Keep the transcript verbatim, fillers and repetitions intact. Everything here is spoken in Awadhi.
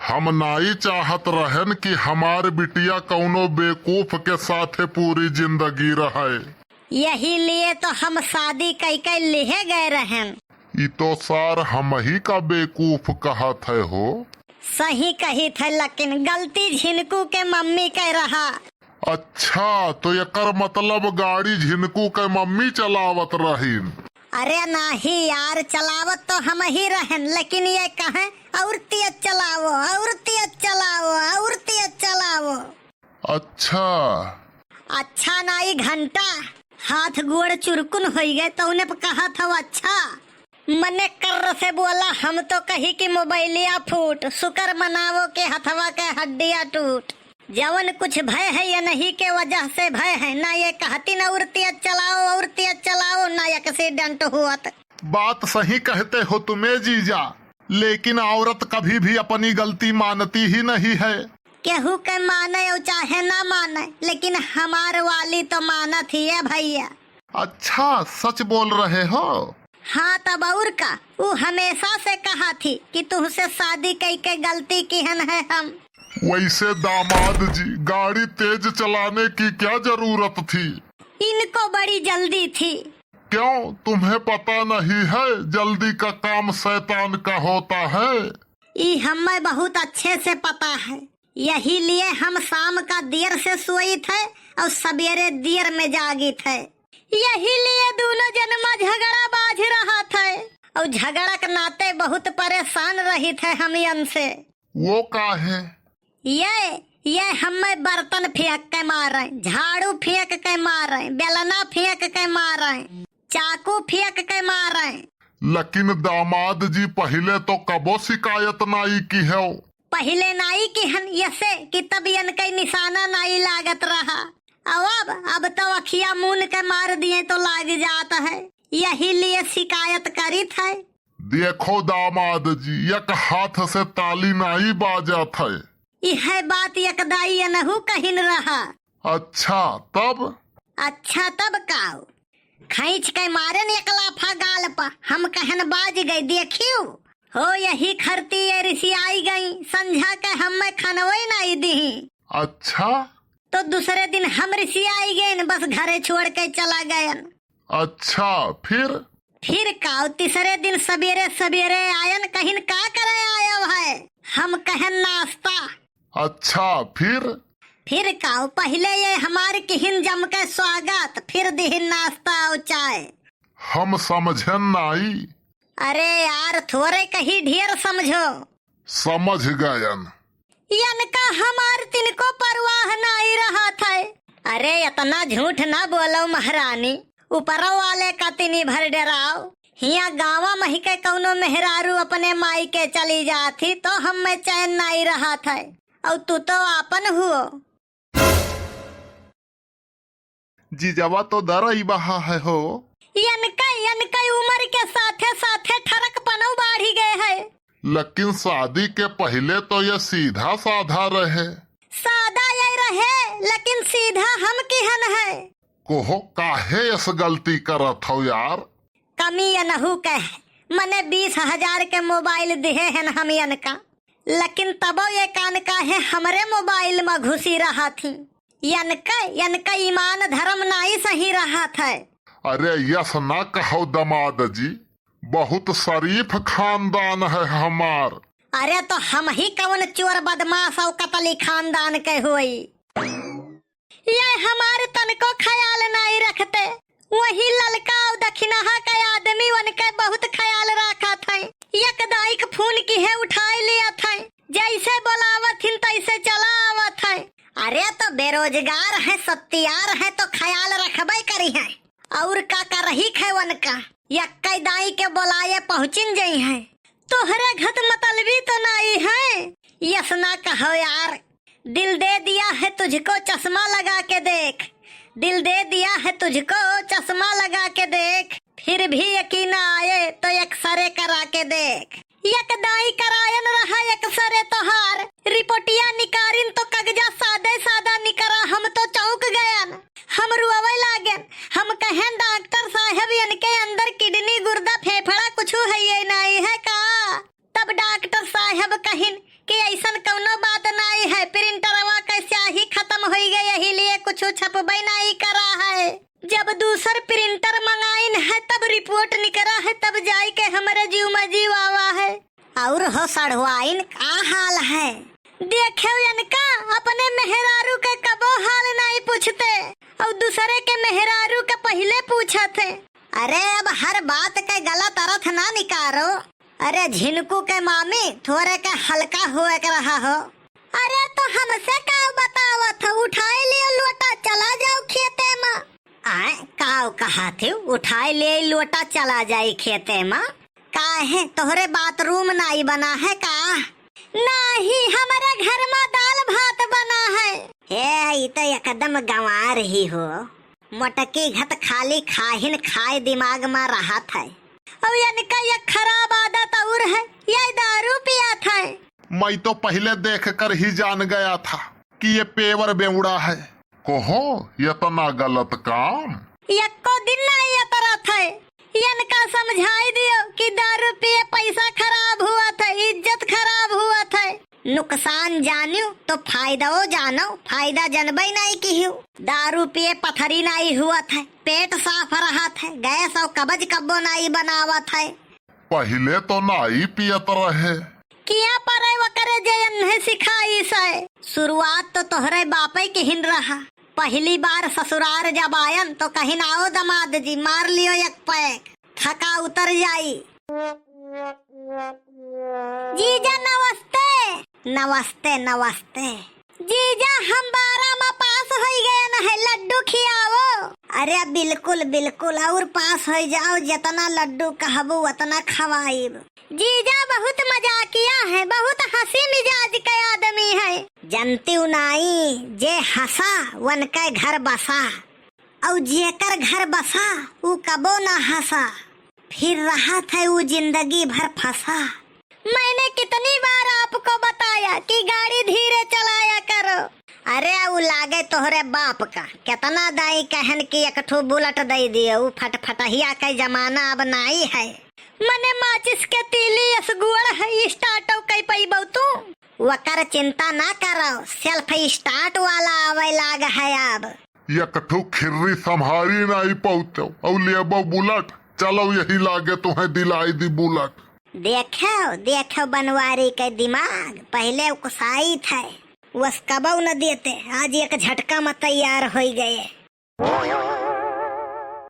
हम नाई चाहत रहेन कि हमार बिटिया कउनो बेवकूफ के साथे पूरी जिंदगी रहे। यही लिए तो हम शादी कई कई लिहे गए रहेन। ई तो सार हमही का बेवकूफ कहत है हो। सही कहित है, लेकिन गलती झिनकू के मम्मी के रहा। अच्छा, तो एकर मतलब गाड़ी झिनकू के मम्मी चलावत रहीन? अरे नाही यार, चलावत तो हमही रहेन, लेकिन ये कहें और तेज चलावो, और तेज चलावो, और तेज चलावो। अच्छा। अच्छा नाई घंटा, हाथ गोड़ चुरकुन होइ गए, तौने प कहत हौ अच्छा। मने कर्र से बोला, हम तो कही कि मोबाइलिया फूट, शुक्र मनावो के हथवा के हड्डिया टूट। जवन कुछ भय है ये नहीं के वजह से भय है, ना ये कहती ना और तेज चलाओ, और तेज चलाओ, ना एक्सीडेंट हुअत। बात सही कहते हो तुम्हें जीजा, लेकिन औरत कभी भी अपनी गलती मानती ही नहीं है। केहू के माने और चाहे ना माने, लेकिन हमार वाली तो मानत ही है भैया। अच्छा, सच बोल रहे हो? हाँ, तब और का, ऊ हमेशा से कहा थी कि तुहसे शादी कई के गलती किहन है हम। वैसे दामाद जी, गाड़ी तेज चलाने की क्या जरूरत थी? इनको बड़ी जल्दी थी। क्यों, तुम्हें पता नहीं है जल्दी का काम शैतान का होता है? ई हमें बहुत अच्छे से पता है, यही लिए हम शाम का देर से सोइत है और सवेरे देर में जागित है। यही लिए दोनों जनमा झगड़ा बाज रहत है और झगड़ा के नाते बहुत परेशान रहित है हम यन से। वो का है? ये, ये हमें बर्तन फेंक के मारे, झाड़ू फेंक के मारे, बेलना फेंक के मारे, चाकू फेंक के मारे। लेकिन दामाद जी, पहिले तो कबो शिकायत नाई किहेउ। पहिले नाई किहन, यसे कि तब यनके निशाना नाई लागत रहा। अब, अब, अब तो अखिया मून के मार दिए तो लाग जात है, यही लिए शिकायत करित है। देखो दामाद जी, एक हाथ से ताली नाई बाजत है। इहे बात एक दाई एनहू कहिन रहा। अच्छा, तब? अच्छा, तब काउ? खींच के मारेन एक लाफा गाल प, हम कहन बाज गई, देखियो। हो यही खरती ये रिसियाई गई, संझा के हमें खनवई नाई दिही। अच्छा? तो दूसरे दिन हम रिसियाई गएन, बस घरे छोड़ के चला गएन। अच्छा, फिर? फिर काउ, तीसरे दिन सबेरे सबेरे आयन, कहिन का करे आयो है? हम कहन नाश्ता। अच्छा, फिर? फिर काउ, पहिले ये हमार किहिन जम के स्वागत, फिर दिहिन नाश्ता और चाय। हम समझेन नाई। अरे यार, थोरे कही ढेर समझो। समझ गयन। यनका हमार तिनको परवाह नाई रहत है। अरे, इतना झूठ ना बोलो महारानी, ऊपरो वाले का तिनी भर डेराओ। हिया गाँवा मही के कउनो मेहरारू अपने माई के चली जात ही, तो हमें चैन नाई रहत है। और तू तो आपन हुओ। जीजवा तो दरई बहा है हो। यनका, यनका उमर के साथे साथे ठरक पनौ बाढ़ी गए है। लेकिन शादी के पहिले तो ये सीधा साधा रहे। सादा ये रहे, लेकिन सीधा हम किहन है। कोहो, काहे यस गलती करत हो यार? कमी यनहू के है, मने बीस हजार के मोबाइल दिहे हन हम यनका, लेकिन तबो ये कान काहे हमरे मोबाइल में घुसी रहा थी। यनका, यनका ईमान धर्म नाई सही रहत है। अरे यस ना कहो दमाद जी, बहुत शरीफ खानदान है हमार। अरे तो हम ही कौन चोर बदमाश और कतली खानदान के होई? ये हमार तनको ख्याल नाई रखते। वही ललका और दखिनहा के आदमी उनके बहुत ख्याल रखत है। एक दाई के फोन किहे उठाई लियत है, जैसे बोलावत हिन तैसे चला आवत है। अरे तो बेरोजगार है, सत्यार है तो ख्याल रखबे करी है। और का करही है उनका, यक्के दाई के बोलाए पहुँचिन जई है। तोहरे घत मतलबी तो नाई है, यस ना कहो यार। दिल दे दिया है तुझको चश्मा लगा के देख, दिल दे दिया है तुझको चश्मा लगा के देख, फिर भी यकीन आए तो एक्सरे करा के देख। एक दाई करायन रहा एक्सरे तोहार, रिपोर्टिया निकारिन तो कगजा सादे सादा निकरा, हम तो चौंक गयन, हम रोवे लागेन। हम कहेन, "डॉक्टर साहब, इनके अंदर किडनी, गुर्दा, फेफड़ा कुछ है ये नाई है का?" तब डॉक्टर साहब कहिन कि ऐसन हो सढ़ुआइन, का हाल है? देखेउ इनका, अपने मेहरारू के कबो हाल नाई पूछते, अउ दूसरे के मेहरारू के पहिले पूछत है। अरे, अब हर बात के गलत अर्थ ना निकारो। अरे झिनकू के मामी, थोरे के हल्का होए के रहा हो। अरे तो हमसे का बतावत हो, उठाए लियो लोटा, चला जाओ खेते मा। आए, काव कहा थी, उठाए ले लोटा, चला जाई खेते मा? काहे, तोहरे बाथरूम नाई बना है का? नाही, हमारे घर मा दाल भात बना है। ए, ई तो एकदम गंवार ही हो। मोटकी घत खाली खाहिन खाए दिमाग मा रहत है। अउ इनका एक खराब आदत और है, ये दारू पियत है। मैं तो पहिले देख कर ही जान गया था कि ये पेवर बेवड़ा है। कहो, इतना गलत काम? यक्को दिन नाई अतरत है। इनका समझाई दियो कि दारू पिए पैसा खराब हुआ था, इज्जत खराब हुआ था। नुकसान जानियो तो फायदाओ जानो, फायदा जनबई नाई किहियो। दारू पिए पथरी नाई हुआ था, पेट साफ रहा था, गैस और कब्ज कब्बो नाई बनावा था। पहिले तो नाई पियत रहे। किया परे वकरे जे एन्हे सिखाइस है। शुरुआत तो तोहरे बापे के हिन रहा। पहली बार ससुरार जब आयन तो कहिन, "आओ दमाद जी, मार लियो एक पैक, थका उतर जाई।" जीजा नमस्ते। नमस्ते, नमस्ते। जीजा, हम बारह मा पास होई गयन है, लड्डू खियाओ। अरे बिल्कुल, बिल्कुल, और पास होई जाओ, जितना लड्डू कहबू उतना खवाइब। जीजा बहुत मजाकिया है, बहुत हंसी मिजाज के आदमी है। जनतिउ नाई, जे हंसा वनके घर बसा, और जेकर घर बसा ऊ कबो ना हंसा। फिर रहत है ऊ जिंदगी भर फंसा। मैंने कितनी बार आपको बताया कि गाड़ी धीरे चलाया करो। अरे ऊ लागे तोहरे बाप का, कितना दाई कहन कि एक ठो बुलेट दे दियो, ऊ फटफटहिया के जमाना अब नाई है। मने माचिस के तीली अस गोड़ है, स्टार्ट कई पइबो तू। वकर चिंता ना करो, सेल्फ स्टार्ट वाला आवे लाग है अब। एक ठो खिर्री संभारी नाई पउतो, अउ लेबो बुलेट। चलो यही लागे तुम्हें दिलाई दी बुलेट। देखो, देखो बनवारी के दिमाग, पहिले उकसाइत है, वस कबो न देते, आज एक झटका में तैयार होई गए।